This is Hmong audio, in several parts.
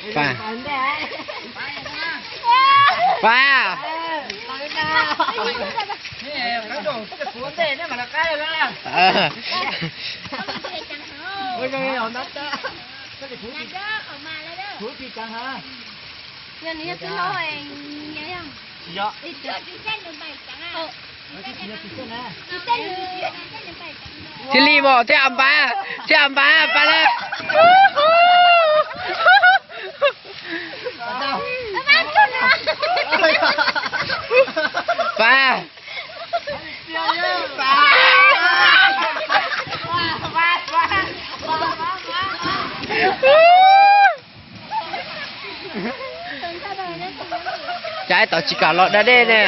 Pab. Pab. Thiaj li mas thiaj av npab, thiaj av npab, pab lawm. Pab. Cas tab tom tsis kam los da dej ne.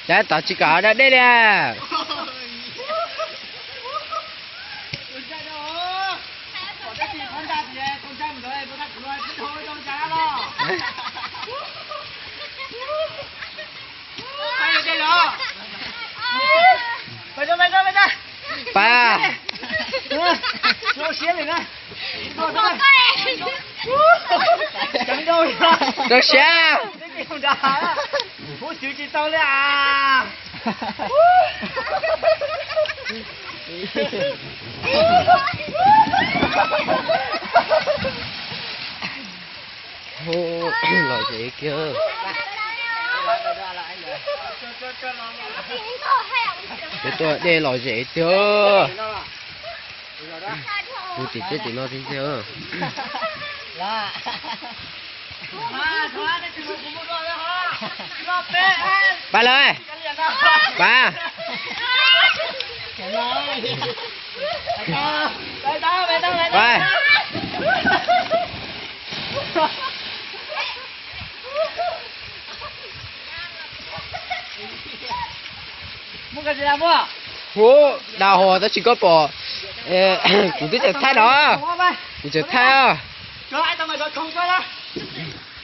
Cas tab tom tsis kam da dej li. Pab. Rau siab. Lom zem kiag. Peb tuaj dej lom zem tiag. Kuv tim tej tim no tiag tiag. Pab lawm. Pab. Pab. Hu, dag hos tab sis koj pom, kuv twb tseem thaij no, kuv tseem thaij.